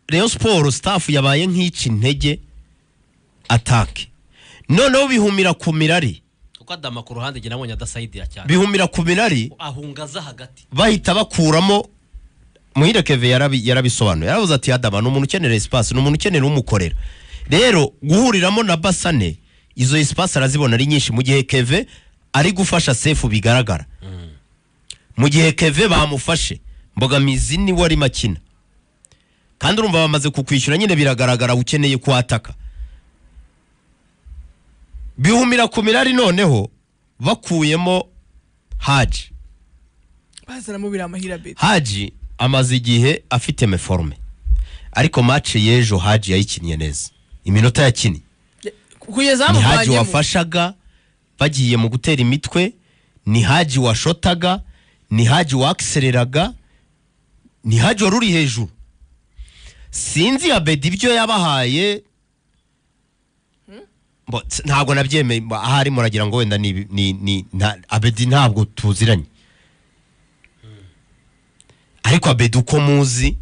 Rayon Sport staff yabaye nk'ica intege attaque, noneho bihumira ku mirari. Kuko Adama ku ruhande njye nabonye adasayidira cyane. Bihumira ku mirari. Ahunga aza hagati. Bahita bakuramo Muhire Keve. Yarabisobanuye, yaravuze ati: "Adama ni umuntu ukenera espace, ni umuntu ukenera umukorera." Rero guhuriramo na Basane, izo espace arazibona ari nyinshi, mu gihe Keve ari gufasha Sefu bigaragara. Mu gihe Keve bamufashe, Mbogamizi niwe arimo akina, kandi urumva bamaze kukwishyura nyine, biragaragara ukeneye kuhataka. Bihumira ku mirari, noneho bakuyemo Haji. Bazanamo Biramahire Beti. Haji amaze igihe afite méforme, ariko match y'ejo Haji yayikinnye neza, iminota yakinnye. Kugeza Ni Haji bamuvanyemo. wafashaga bagiye mu gutera imitwe, ni Haji washotaga, ni Haji wakisereraga, ni Haji wari uri hejuru. Sinzi Abedi ibyo yabahaye. Ntabwo nabyemeye. Ahari muragira ngo wenda ni Abedi ntabwo tuziranye, ariko Abedi uko muzi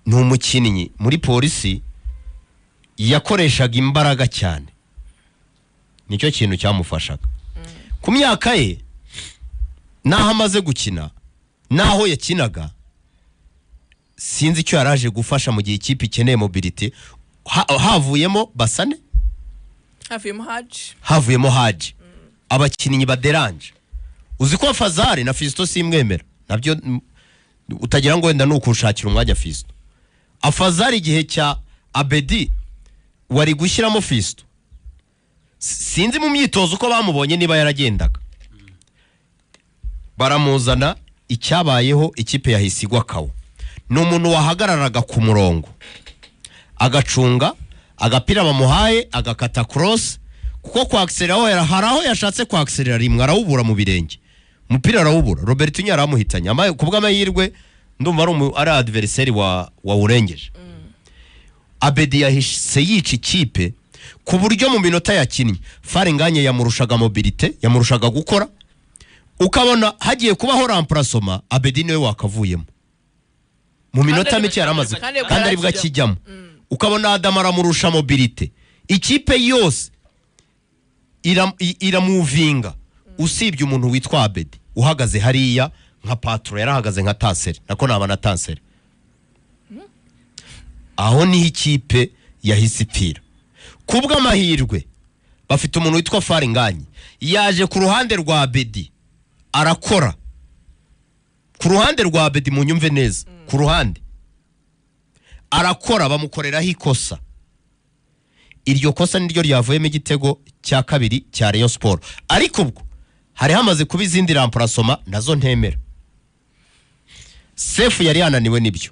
ni umukinnyi muri Polisi yakoreshaga imbaraga cyane, nicyo kintu cyamufashaga ku myaka ye n'aho amaze gukina n'aho yakinaga. Sinzi icyo yaraje gufasha mu gihe ikipe ikeneye mobilité. Havuyemo Basane, Havuyemo Haji. Havuyemo Haji, abakinnyi baderanje. Uzi ko Fazari na Fiston simwemera nabyo, utagira ngo wenda ni ukushakira umwanya Fiston. Afazari igihe cya Abedi wari gushyiramo Fiston. Sinzi mu myitozo uko bamubonye, niba yaragendaga baramuzana. Icyabayeho, ikipe yahise igwa kawo. Ni umuntu wahagararaga ku murongo, agacunga agapira bamuhaye, agakata cross, kuko kwakiserera aho hari aho yashatse kwakiserera rimwe arawubura mu birenge, umupira arawubura, Robertinho yaramuhitanye. Ku bw'amahirwe ndumva ari adversaire wa wawurengeje. Abedi yahise yica ikipe ku buryo mu minota yakinnye Faringanye yamurushaga mobilité, yamurushaga gukora. Ukabona hagiye kubaho remplacement, Abedi niwe wakavuyemo mu minota mike yari amaze, kandi kandi aribwo akijyamo. Ukabona Adamu aramurusha mobilité, ikipe yose iramuvinga usibye umuntu witwa Abedi uhagaze hariya nka patro, yarahagaze nka tanseri, nako naba na tanseri. Aho niho ikipe yahise ipfira. Ku bw'amahirwe bafite umuntu witwa Faringanye, yaje ku ruhande rwa Abedi, arakora ku ruhande rwa Abedi, munyumve neza, ku ruhande arakora, bamukoreraho ikosa. Iryo kosa niryo ryavuyemo igitego cya kabiri cya Rayon Sport. Ariko ubwo hari hamaze kuba izindi remplacement nazo ntemera. Sefu yari yananiwe, nibyo,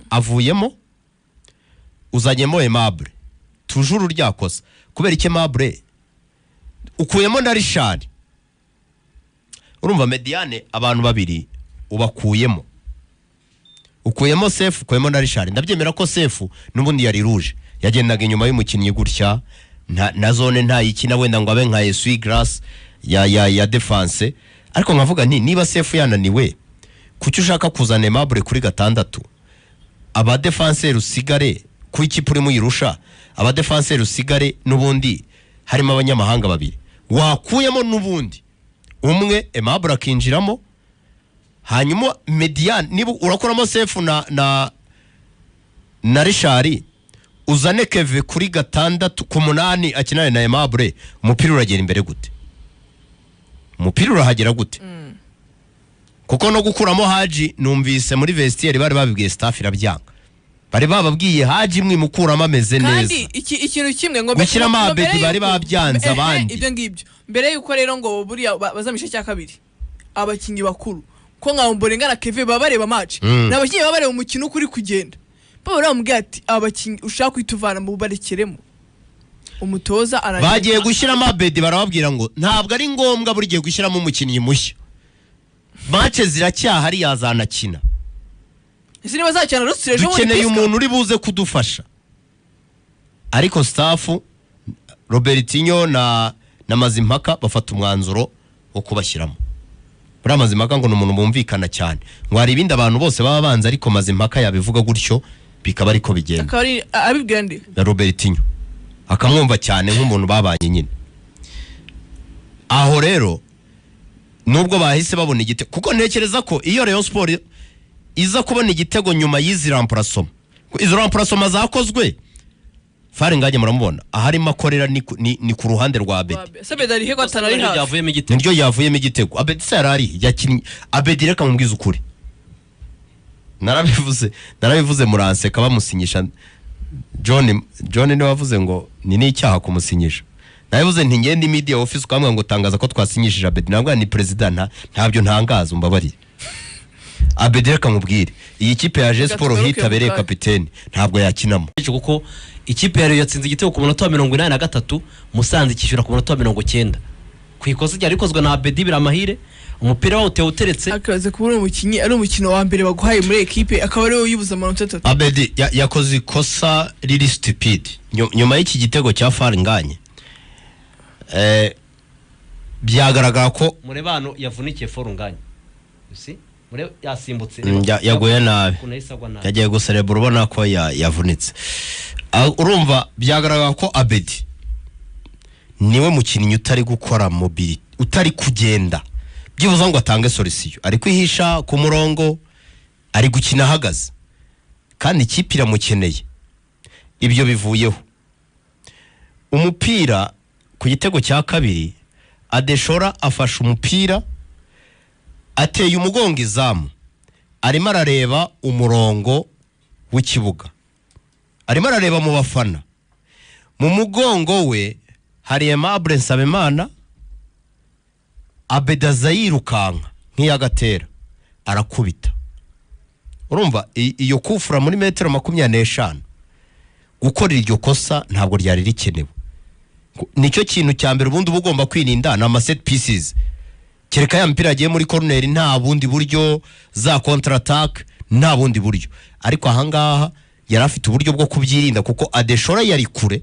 avuyemo, uzanyemo Aimable, toujours ryakosa. Kubera iki Aimable ukuyemo na Richard? Urumva médiane abantu babiri ubakuyemo, ukuyemo Sefu, ukuyemo na Richard. Ndabyemera ko Sefu n'ubundi yari rouge, yagendaga inyuma y'umukinnyi gutya, na zone ntayikina wenda ngo abe nka essuie-glace ya défense. Ariko nkavuga nti niba Sefu yananiwe, kuki ushaka kuzana Aimable kuri gatandatu? Abadefanseri usigare ku ikipe urimo uyirusha, abadefanseri usigare n'ubundi harimo abanyamahanga babiri, wakuyemo n'ubundi umwe, Aimable akinjiramo. Hanyuma médiane niba urakuramo Sefu na Richard, uzane Keve kuri gatandatu, ku munani, akinane na Aimable, umupira uragera imbere gute? Umupira urahagera gute? Kuko no gukuramo Haji, numvise muri vestiaire bari babibwiye staff irabyanga, bari bababwiye: "Haji mwimukuramo, ameze Kandi neza." Ikintu kimwe ngo Gushyiramo ngo mbere Abedi bari babyanze abandi. Ibyo ngibyo mbere yuko rero ngo buriya bazamisha cya kabiri, abakinnyi bakuru ko nka Ombolenga na Keve baba bareba match, ni abakinnyi baba bareba umukino uko uri kugenda, baba baramubwira ati: "Abakinnyi ushaka kwita uvana mu barekeremo." Umutoza arangiza. Bagiye gushyiramo Abedi, barababwira ngo ntabwo ari ngombwa buri gihe gushyiramo umukinnyi mushya, match ziracyahari, yazanakina. Ese niba zakina Rutsiro ejo bundi Dukeneye Pisca? umuntu uri buze kudufasha. Ariko staff, Robertinho na Mazimpaka bafata umwanzuro wo kubashyiramo. Buriya Mazimpaka ngo ni umuntu bumvikana cyane, ngo hari ibindi abantu bose baba banze, ariko Mazimpaka yabivuga gutyo. Bikaba ariko bigenda. Akaba ari abibwira nde? Na Robertinho akamwumva cyane nk'umuntu babanye nyine. Aho rero nubwo bahise babona igitego, kuko ntekereza ko iyo Rayon Sport iza kubona igitego nyuma y'izi remplacement, izo remplacement zakozwe, Fall Ngagne muramubona aharimo akorera ni ku ruhande rwa Abedi. Se Abedi ari he ko atanari hafi? Byavuyemo igitego. Niryo yavuyemo igitego. Abedi se yarari yakinnye. Abedi, reka mubwize ukuri, narabivuze muranseka bamusinyisha. John niwe wavuze ngo ni n'icyaha kumusinyisha. Nabivuze nti ngende media office ukambwira ngo tangaza ko twasinyishije Abedi, nabwo ni president ntabyo ntangaza, umbabarire. Abedi, reka mubwire, iyi kipe ya AS Sport tugaruke hitabereye mu kanya. Kapiteni ntabwo yakinamo. Kuko ikipe ya Rayon yatsinze igitego ku munota wa 83, Musanze ikishyura ku munota wa 90 ku ikosa ryari rikozwe na Abedi Biramahire, umupira wawutewe uteretse. Akabaze kuba uri umukinnyi, ari umukino wa mbere baguhaye muri ekipe, akaba ariwe uyibuza amanota 3. Abedi yakoze ikosa riri stupid. Nyuma y'iki gitego cya Fall Ngagne, byagaragara ko Murebano yavunikiye Fall Ngagne. You see? Murebe yasimbutse. Yaguye nabi. Ukuntu yahise agwa nabi. Yagiye guserebura ubona ko yavunitse. Urumva byagaragara ko Abedi niwe mukinnyi utari gukora mobili, utari kugenda byibuze ngo atange solution, ari kwihisha ku murongo, ari gukina ahagaze, kandi ikipe iramukeneye. Ibyo bivuyeho, umupira ku gitego cya kabiri, Adeshora afashe umupira ateye umugongo izamu, arimo arareba umurongo w'ikibuga, arimo arareba mu bafana. Mu mugongo we hari Aimable Nsabimana. Abedaza yirukanka nk'iyagatera arakubita. Urumva iyo kufura muri metero 25, gukorera iryo kosa ntabwo ryari rikenewe. Nicyo kintu cya mbere ubundi uba ugomba kwirinda ni ama set pieces, kereka ya mipira yagiye muri corner, nta bundi buryo, za counter attack, nta bundi buryo. Ariko ahangaha yari afite uburyo bwo kubyirinda, kuko Adeshora yari kure.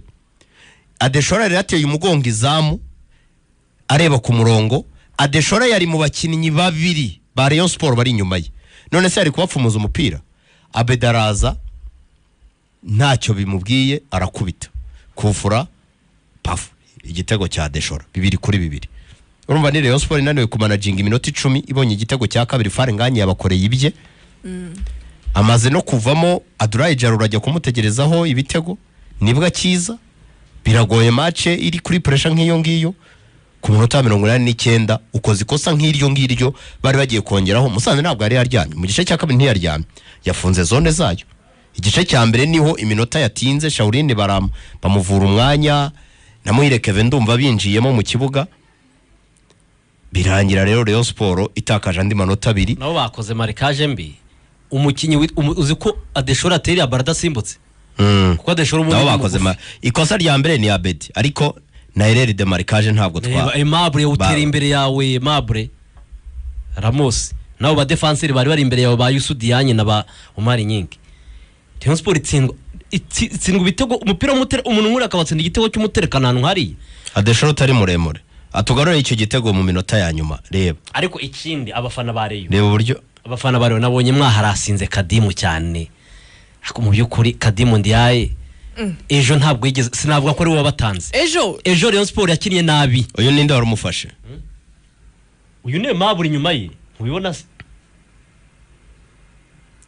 Adeshora yari yateye umugongo izamu areba ku murongo. Adeshora yari mu bakinnyi babiri ba Rayon Sport bari inyuma ye. None se yari kubapfumuza umupira? Abedaraza ntacyo bimubwiye, arakubita kufura, pafu, igitego cya Adeshora, 2-2. Urumva ni Rayon Sport inaniwe kumanaginga iminota 10, ibonye igitego cya kabiri. Fall Ngagne yabakoreye ibye, amaze no kuvamo. Adurayi Jaro urajya kumutegerezaho ibitego nibwo akiza, biragoye. Match iri kuri pressure nk'iyo ngiyo, ku munota wa 89 ukoze ikosa nk'iryo ngiryo, bari bagiye kongeraho. Musanze ntabwo yari yaryamye mu gice cya kabiri, ntiyaryamye, yafunze zone zayo. Igice cya mbere niho iminota yatinze, Shaurine bamuvura umwanya na Muhire Kevin ndumva binjiyemo mu kibuga. Birangira rero Rayon Sport itakaje andi manota 2. Nabo bakoze marquage mbi. Umukinnyi uzi ko Adeshora atera barada asimbutse, kuko Adeshora ubundi nabo ni bakoze mugufi. Ikosa rya mbere ni Abedi, ariko na erreur de marquage ntabwo twa Reba Aimable utera imbere yawe, Aimable Ramos, nabo ba défenseur bari bari imbere yawe, ba Youssou Diagne na ba Omar Nyingi. Rayon Sport itsindwa ibitego, umupira w'umutere, umuntu nk'uriya akabatsinda igitego cy'umuterekano ahantu hariya. Adeshora utari muremure atugarure icyo gitego mu minota ya nyuma, reba. Ariko ikindi, abafana ba Rayon, reba uburyo abafana ba Rayon nabonye mwaharasinze Kadimu cyane, ariko mu by'ukuri Kadimu Ndiaye ejo ntabwo yigeze, sinavuga ko ari we wabatanze. Ejo Ejo Rayon Sport yakinnye nabi. Uyu ninde wari umufashe? Uyu ni Aimable inyuma ye, ntubibona se?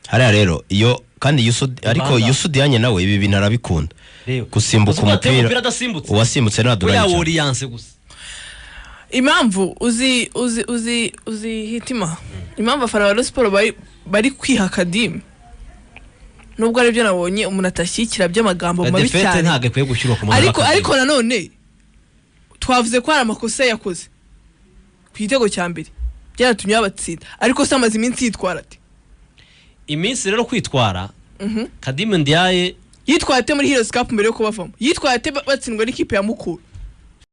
Hariya rero iyo kandi Youssou ariko Banga. Youssou Diagne nawe ibi bintu arabikunda, Reba. gusimbuka Uzi ko ateye umupira. Umupira adasimbutse. Uwasimbutse ni we Adurayi cyane. Yaworiyanse gusa. Impamvu uzi hitima, impamvu abafana ba Rayon Sport bari kwiha Kadimu, nubwo aribyo nabonye umuntu atashyikira by'amagambo mabi Défaite cyane, ntabwo ikwiye gushyirwa ku muntu. Ariko nanone twavuze ko hari amakosa yakoze ku gitego cya mbere byanatumye babatsinda, ariko se amaze iminsi yitwara ate? Iminsi rero kwitwara Kadimu Ndiaye Yitwaye ate muri Heroes Cup mbere yo kubavamo? Yitwaye ate batsindwa n'ikipe ya Mukura?